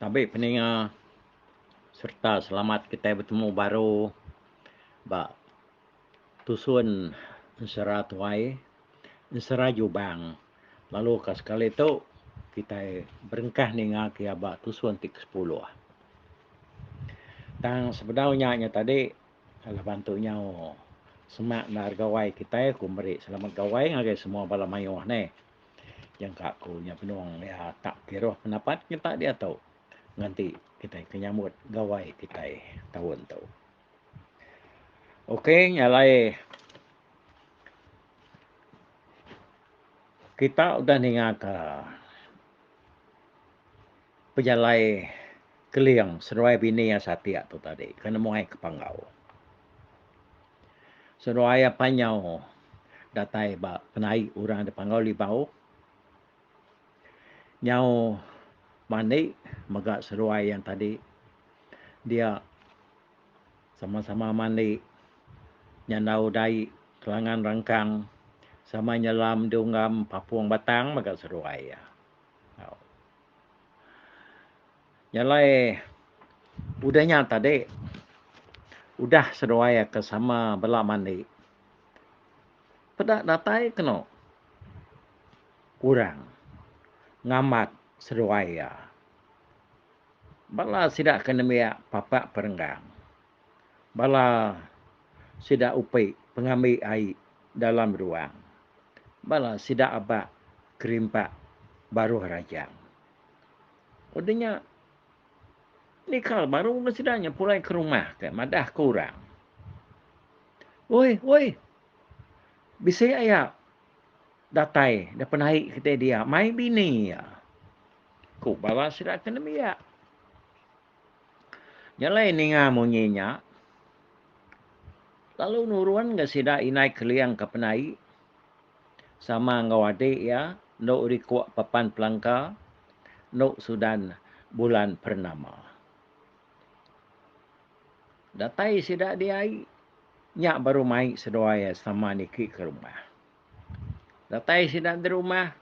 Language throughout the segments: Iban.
Tabi peninga sereta selamat kitai betemu baru ba tusun ensera tuai, ensera jubang. Lalu ka sekali tu kitai berengkah ninga ke iya ba tusun ti kesepuluh. Tang sebedau nya nya tadi laban tu nyau semak endar gawai kitai ku meri selamat gawai ngagai semua bala mayuh neh. Jangka ku nya benung iya tak kiruh pendapat nyata diatu nganti kitai ke nyambut gawai kitai taun tu. Ok nya alai kita udah ninga ka pejalai Keling seduai bini iya Satik tu tadi ke nemuai ke Panggau. Seduai iya pan nyau datai ba penai orang da Panggau Libau. Nyau mandi mega seduai iya tadi dia sama-sama mandi nyandau dai kelangan rangkang sama nyelam diunggam papung batang mega seduai iya. Nya alai udah nya tadi udah seduai ke sama bela mandi peda datai kenu orang ngambat seduai iya. Bala sida ke nembiak papak perenggang bala sida upi pengambi ai dalam ruang bala sida aba kerimpak baruh rajang. Udah nya nikal baru ga sida nya pulai ke rumah ke madah ke orang. Oi oi bisi aya datai da penaik kitai dia mai bini iya. Ku bala sida ke nembiak. Nya alai ninga munyi nya lalu nurun ga sida indai keling ke penaik Sama enggau adik iya endu rikuk papan pelangka endu sudan bulan pernama. Datai sida diai nya baru mai seduai iya sama niki ke rumah. Datai sida di rumah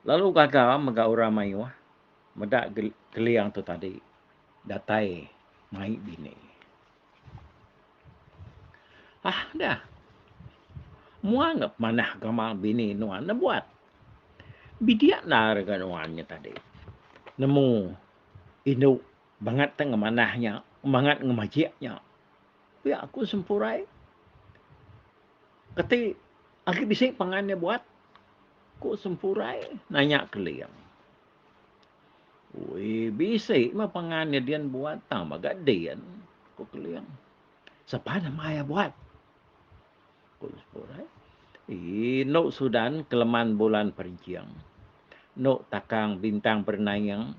lalu gaga mega orang mayuh meda keling tu tadi datai mai bini. Ah dah. Mua ga pemanah gamal bini nuan ne buat. Bidik endar ga nuan nya tadi. Nemu indu bangat te ngemanah nya, bangat ngemajik nya. Pia aku sempurai. Keti agi bisi pangan iya buat? Ku sempurai nanya Keling. Ui bisi mah pangan iya din buat tang mega din, ku Keling. Sapa nama iya buat? Ku Seput ai. Ii endo Sudan keleman bulan perenching. Endo takang bintang berenaing.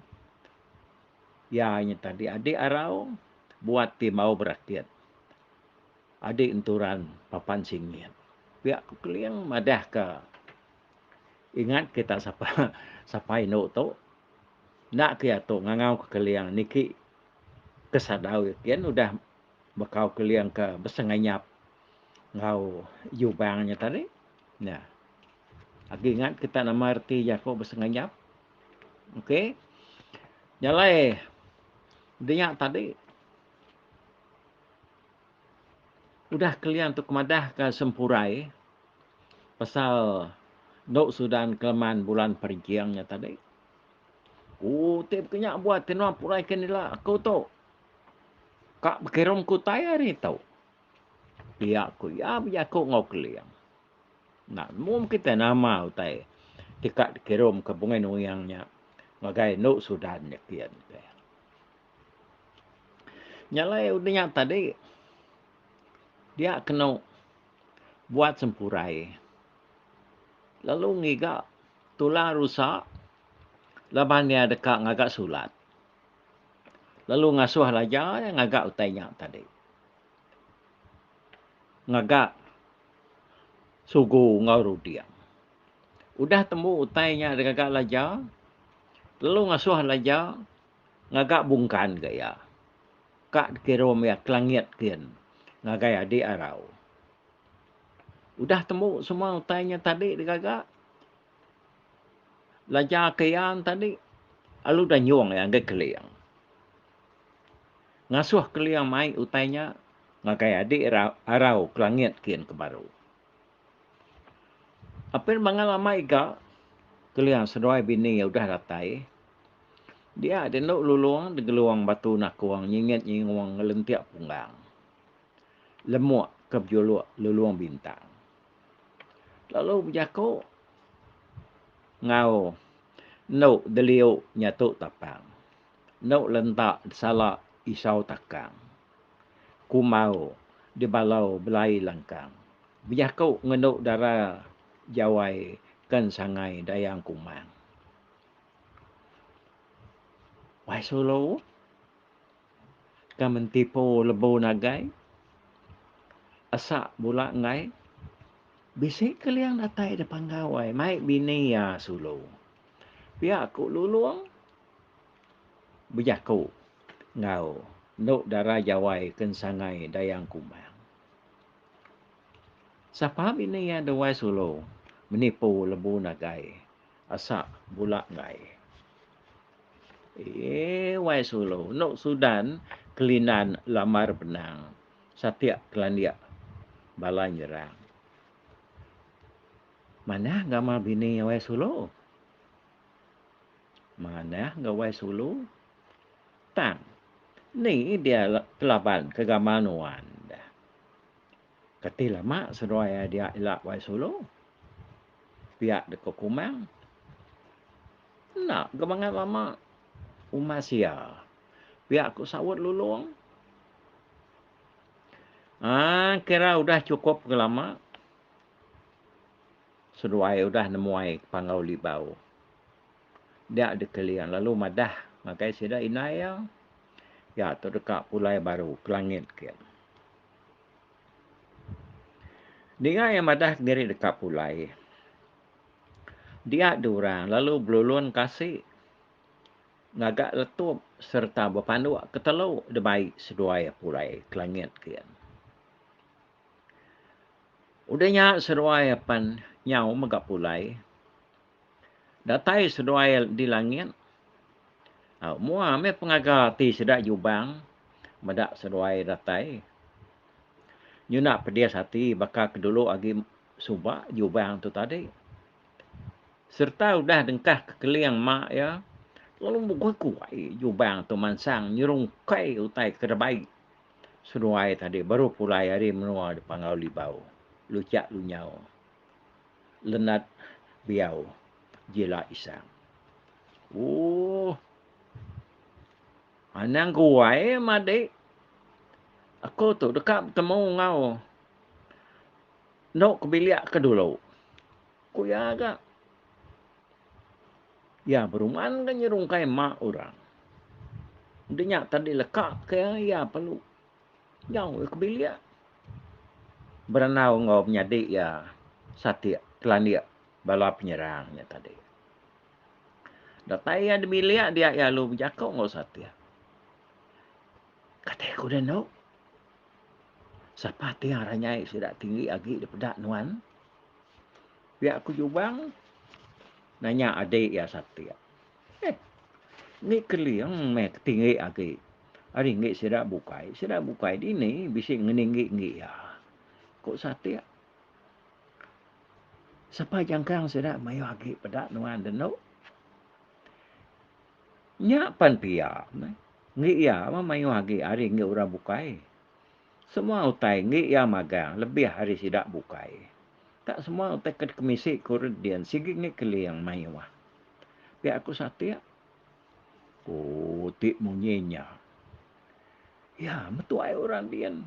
Iya nya tadi adik arau buat ti mau berakit. Adik enturan papan singit. Pia ku Keling madahka. Ingat kita sapa sapa indu tu enda ke iya tu ngangau ke keling niki ke sadau iya kian udah bekau keling ke besenganyap enggau jubang nya tadi. Nya. Agi ingat kita nama reti jaku besenganyap. Okey. Nya alai dinya tadi udah keling tu ke madah ka sempurai. Pasal endo sudan keleman bulan perenching nya tadi. Ooh ti baka nya buat ti nuan pulai ke nila aku tu. Ka bekirum ke utai hari tu. Pia ku iya bejaku enggau Keling. Enda nemu kitai nama utai ti ka dikirum ke Bungai Nuing nya ngagai endo sudan nya kian. Nya alai udah nya tadi dia kenu buat sempurai lalu ngiga tulang rusa laban iya deka ngaga sulat lalu ngasuh raja iya ngaga utai nya tadi. Ngaga sugu enggau ruding. Udah tembu utai nya digaga raja lalu ngasuh raja ngaga bungkan ga iya. Ka dikirum iya ke langit kin ngagai adi arau. Udah tembu semua utai nya tadi digaga, belajar ke iya tadi. Alu danjung iya ngagai Keling. Ngasuh Keling mai utai nya ngagai adi arau ke langit kin ke baru. Apin bangat lama iga Keling seduai bini iya udah datai. Dia di endu lulong digelung batu nakung nyingit nyingung ngelentik punggang. Lemuk ke bejuluk Lulong Bintang. Lalu bejaku enggau endu deliu nyatu tapang. Endu lenta desala isau takang. Kumbau dibalau belai langkang. Bejaku ngendu dara jawai ken sangai dayang kumang. Wai sulu ka mentipu lebu nagai asa bula enggai bisi keling datai da panggau ai mai bini iya sulu. Pia ku Lulong bejaku enggau endu dara jawai ke ensangai Dayang Kumang. Sapa bini iya duai sulu menipu lebu nagai asa bula enggai. Eee wai sulu endo sudan kelinan lambar benang satik kelandik bala nyerang. Manah gamal bini wai sulu. Manah ga wai sulu. Tang ni dia telaban ke gamal nuan dah. Kati lama seduai dia ila wai sulu. Pia deka kumang. Enda ga bangat lama umas iya. Pia ku saut Lulong. Aaa kira udah chukup ke lama. Seduai udah nemuai ke Panggau Libau. Dia dikeling lalu madah ngagai sida indai iya, iya tu deka pulai baru ke langit kin. Ninga iya madah kediri deka pulai, dia diorang lalu belulun kasi ngaga letup sereta bepanduk ke telu dibai seduai pulai ke langit kin. Udah nya seduai apan nyau mega pulai. Datai seduai di langit, au mua meh pengaga ati sida Jubang meda seduai datai. Nyuna pedis ati baka ke dulu agi suba Jubang tu tadi. Sereta udah dengkah ke keling ma iya, lalu begui-gui Jubang tu mansang nyerungkai utai ke dibai. Seduai tadi baru pulai ari menua di Panggau Libau, Luchak Lunyau, Lenat Biau, Jila Isang. Ooh. Anang guai madik. Aku tu deka betemu enggau endo ke bilik ke dulu. Ku iya ga. Iya beruman ga nyerungkai mak orang. Udah nya tadi leka ke iya perlu nyau iya ke bilik. Berandau enggau menyadi iya satik kelandik bala penyerang nya tadi. Datai iya di bilik dia iya lalu bejaku enggau satik. Kati ku deh endo. Sapa tiang ranyai sida tinggi agi dipeda nuan. Pia ku Jubang nanya adik iya Satik. Eh, enggi Keling meh ke tinggi agi ari enggi sida bukai. Sida bukai dini bisi ngeninggi enggi iya, ku Satik. Sapa jangkang sida mayuh agi peda nuan denu. Nya pan pia meh. Enggi iya meh mayuh agi ari enggi orang bukai. Semua utai enggi iya magang lebih ari sida bukai. Tak semua utai ke dikemisi ku Redin sigi enggi Keling mayuh. Pia ku Satik. Ooh ti munyi nya. Iya meh tuai orang din.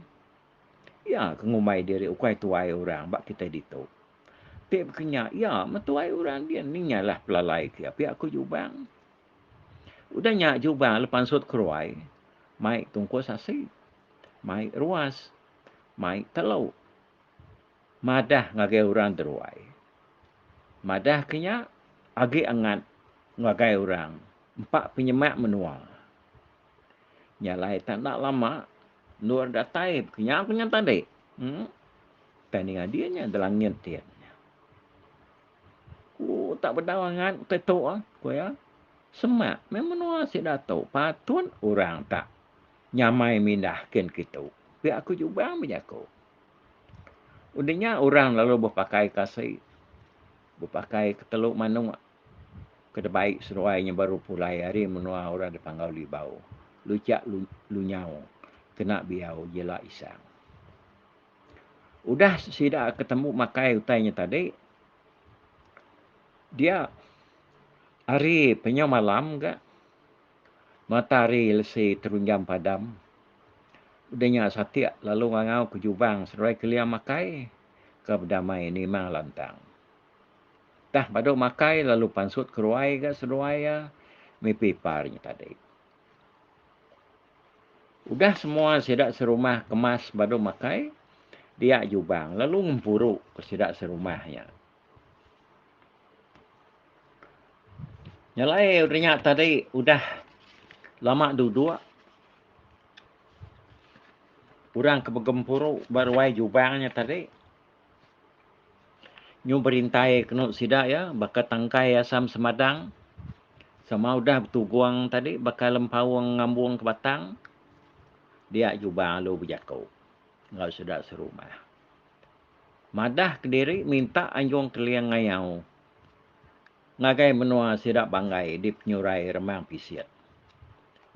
Iya ke ngumbai diri ukai tuai orang ba kitai ditu. Ti baka nya iya meh tuai orang din ni nyalah pelalai ke iya pia ku Jubang. Udah nya Jubang lalu pansut keruai mai tungkus asi, mai ruas, mai telu madah ngagai orang deruai. Madah ke nya agi angat ngagai orang empa penyemak menua. Nya alai tak enda lama endur datai kenyau ke nya tadi. Uhh tai ninga dia nya delangit din. Ku tak bedau angat utai tu ah, ku iya. Semak meh menua sida tu patut orang tak nyamai mindah kin kitu, pia ku Jubang bejaku. Udah nya orang lalu bepakai kasi, bepakai ke telu manuk ke dibai seduai nya baru pulai ari menua orang di Panggau Libau, Luchak Lunyau kena biau jila isang. Udah sida ke tembu makai utai nya tadi, dia hari penyau malam ga mata hari lesi terunjam padam. Udah nya Satik lalu ngangau ke Jubang seduai Keling makai ke bedamai nimang lantang. Tah badu makai lalu pansut keruai ga seduai iya mimpi ipar nya tadi. Udah semua sida serumah kemas badu makai, dia Jubang lalu ngempuru ke sida serumah nya. Nyelai udah nya tadi udah lama duduk orang ke begempuru ba ruai Jubang nya tadi nyu berintai kenu sida iya baka tangkai asam semadang sama udah betugung tadi baka lempaung ngambung ke batang dia Jubang lalu bejaku enggau sida serumah. Madah kediri minta anjung Keling ngayau ngagai menua sida Banggai di Penyurai Remang Pisit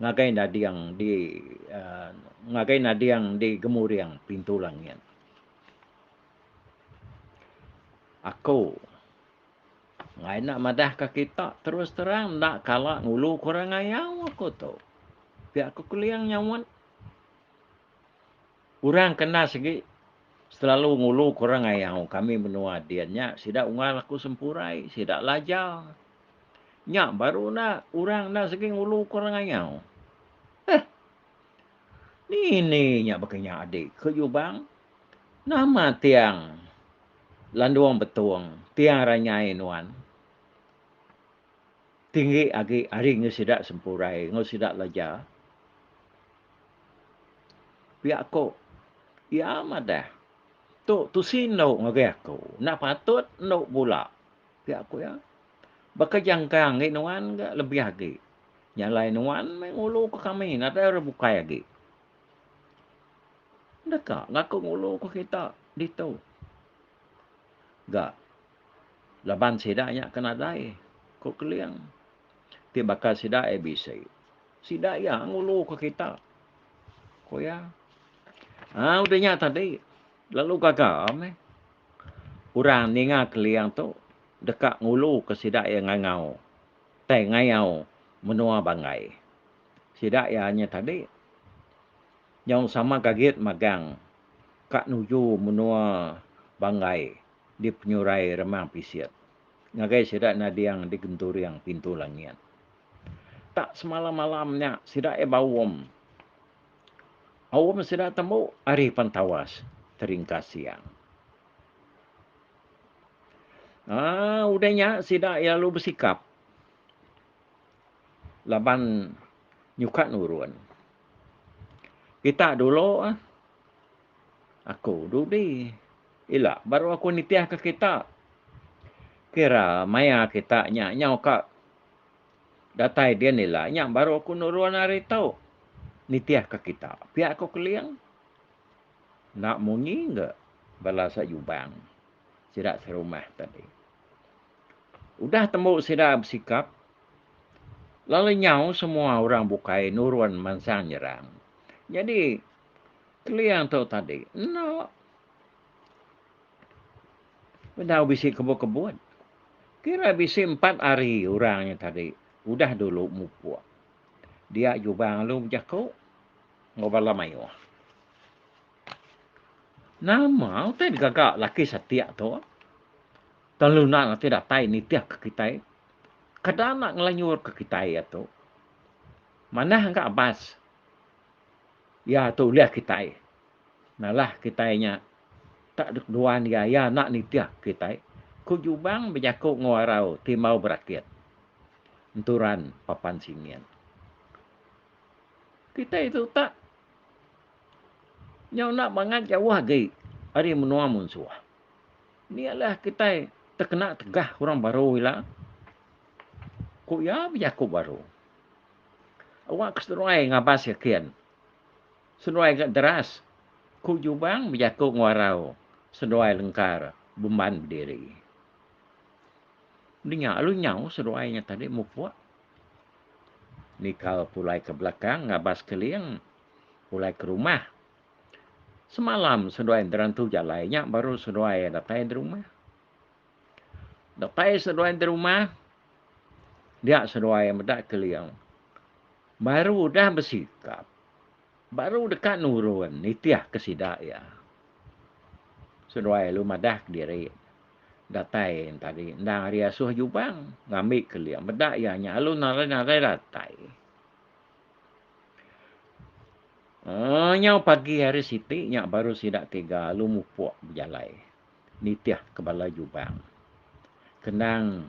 ngagai Nading di uhh ngagai Nading di Gemuring Pintu Langit. Aku enggai enda madah ka kita terus terang enda kala ngulu ke orang ngayau aku tu. Pia ku Keling nyaut. Orang ke enda sigi selalu ngulu ke orang ngayau kami menua din nya sida unggal aku Sempurai, sida Laja. Nya baru enda orang enda sigi ngulu ke orang ngayau. Eh. Ni ni nya baka nya adi ke Jubang. Nama tiang Landung Betong, tiang Ranyai nuan. Tinggi agi ari enggau sida Sempurai enggau sida Laja. Pia ko iya madah, Tu tusi endu ngagai aku, enda patut endu bula. Pia ko iya. Baka jangkang agi nuan ga lebih agi. Nya alai nuan meh ngulu ke kami nadai orang bukai agi. Deka ngaku ngulu ke kita ditu. Ga laban sida nya ke nadai, ku Keling. Ti baka sida ABC. Sida iya ngulu ke kita, ku iya. Aa udah nya tadi lalu gaga meh orang ninga Keling tu deka ngulu ke sida iya ngangau tai ngayau menua Banggai. Sida iya nya tadi nyau sama gagit magang ka nuju menua Banggai di penyurai Remang Pisit ngagai sida Nading di Genturing Pintu Langit. Tak semalam-malam nya sida iya baum. Aum sida tembu ari pan tawas teringkas siang. Aaa udah nya sida iya lalu besikap laban nyuka nurun. Kita dulu ah. Aku dudi. Ila baru aku nitihka kita. Kira maya kita nya nyau ka Datai din ila nya baru aku nurun ari tu nitihka kita. Pia ku Keling. Enda munyi ga bala Sajubang sida serumah tadi. Udah tembu sida besikap lalu nyau semua orang bukai nurun mansang nyerang. Nyadi Keling tu tadi enda. Bedau bisi kebut-kebut. Kira bisi empat hari orang nya tadi udah dulu mupuk. Dia Jubang lalu bejaku enggau bala mayuh. Nama utai digaga laki Satik tu? Tang lalu enda ati datai nitihka kitai. Kada enda ngelanjurka kitai iya tu. Manah ga abas iya tu ulih kitai. Nalah kitai nya tak dek duan iya, iya enda nitih kitai, ku Jubang bejaku enggau arau ti embau berakit enturan papan singin. Kitai tu tak nyau enda bangat jauh agi ari menua munsuh. Ni alah kitai tekena tegah orang baru ila. Ku iya bejaku baru. Awak ke seduai ngabas iya kin. Seduai ga deras, ku Jubang bejaku nguarau seduai lengkar bemban bediri. Udah nya lalu nyau seduai nya tadi mupuk. Nikal pulai ke belakang ngabas keling pulai ke rumah. Semalam seduai nerantu jalai nya baru seduai datai di rumah. Datai seduai di rumah dia seduai meda keling baru udah besikap baru deka nurun nitih ke sida iya. Seduai lalu madah kediri datai tadi endang ari asuh jubang ngambi keling meda iya nya lalu nadai-nadai datai. Aaa nyau pagi hari siti nya baru sida tiga lalu mupuk bejalai nitih ke bala jubang. Kenang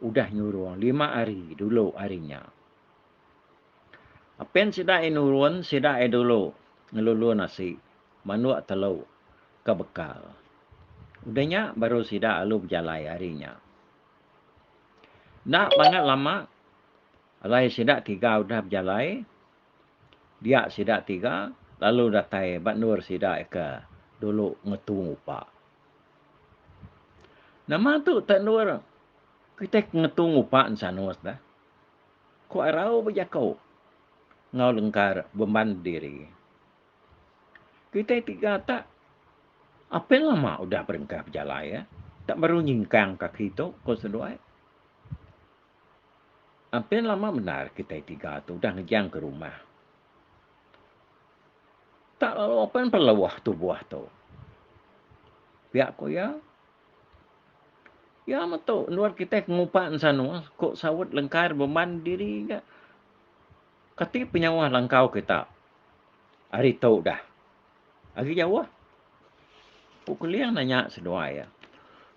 udah nyurung lima hari dulu ari nya. Apin sida iya nurun sida iya dulu ngelulun asi manuk telu ke bekal. Udah nya baru sida lalu bejalai ari nya. Enda bangat lama alai sida tiga udah bejalai. Dia sida tiga lalu datai ba endur sida ke dulu ngetu ngupa. Nama tu te endur kitai ke ngetu ngupa ensanus dah? Ku Arau bejaku enggau lengkar bemban bediri. Kitai tiga tak apin lama udah berengkah bejalai tak baru nyingkang kaki tu, ku seduai. Ampin lama bendar kitai tiga tu udah ngejang ke rumah. Tak lalu apan peluh tubuh tu. Pia ku iya. Iya metu endur kitai ke ngupa ensanu ku saut lengkar bemban diri ga. Kati penyauh langkau kita ari tu dah. Agi jauh. Ku Keling nanya seduai iya.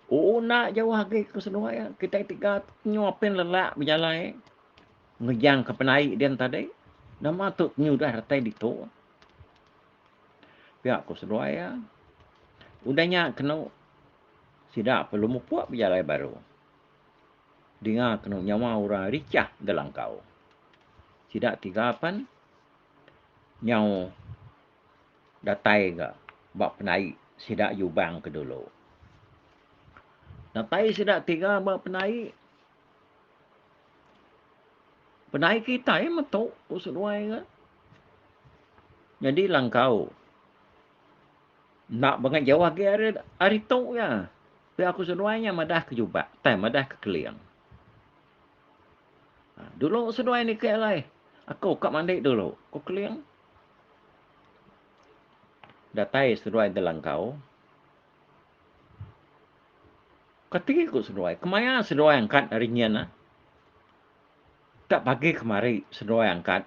Oo enda jauh agi ku seduai iya. Kitai tiga nyu apin lelak bejalai ngejang ke penai din tadi. Nama tu nyu udah datai ditu. Pia ku seduai iya. Udah nya kenu sida perlu mupuk bejalai baru. Dinga kenu nyawa orang richah delangkau. Sida tiga pen nyau datai ga ba penai sida Jubang ke dulu. Datai sida tiga ba penai, penai kitai metu ku seduai ga. Nyadi langkau enda bangat jauh agi ari ari tu iya. Pia ku seduai nya madah ke Jubang tai madah ke Keling. Dulu seduai niki alai aku ka mandi dulu, ku Keling. Datai seduai da langkau. Kati ku seduai, kemaya seduai angkat ari nyin ah. Tak pagi kemari seduai angkat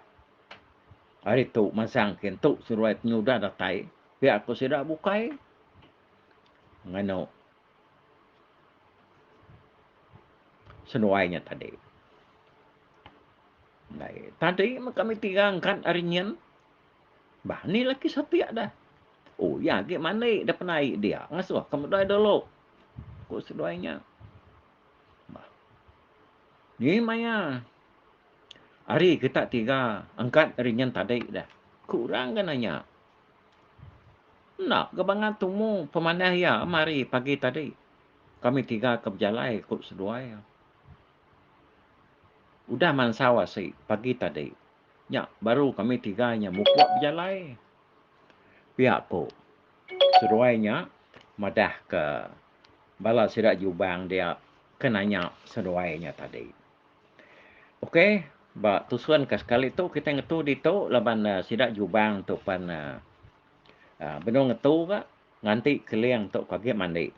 ari tu masang kin tu seduai penyudah datai pia ku sida bukai nganu seduai nya tadi. Ndai tadi meh kami tiga angkat ari nyin. Bah ni laki satik dah. Oh iya agi mandi da penai dia ngasuh ka medai dulu ku seduai nya. Bah ni maya ari kita tiga angkat ari nyin tadi dah ku orang ga nanya. Enda ga bangat tumu pemanah iya mari pagi tadi kami tiga ke bejalai ku seduai. Udah mansau asi pagi tadi. Nya baru kami tiga nya mupuk bejalai. Pia ku seduai nya madah ke bala sida jubang dia ke nanya seduai nya tadi. Ok ba tusun ke sekali tu kitai ngetu ditu laban sida jubang tu pan uhh benung ngetu ka nganti keling tu ke agi mandi.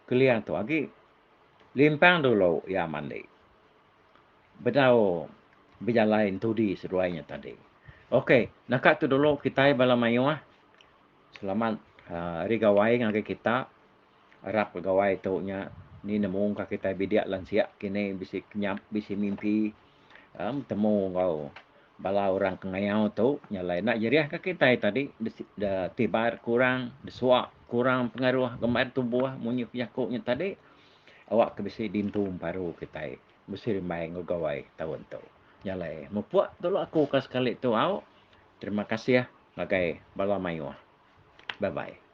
Keling tu agi limpang dulu iya mandi. Bedau bejalai entudi seduai nya tadi. Ok naka tu dulu kitai bala mayuh. Selamat hari gawai ngagai kita. Arap gawai tu nya ni nemu ka kitai bidik lansik kini bisi kenyap bisi mimpi uhh betemu enggau bala orang ke ngayau tu nya alai enda jerih ka kitai tadi da tibar kurang da suak kurang pengaruh gambar tubuh munyi ku jaku nya tadi awak ke bisi dintu emparu kitai. Beserimbai enggau gawai taun tu. Nya alai mupuk dulu aku ka sekali tu au. Terima kasih ngagai bala mayuh. Bye bye.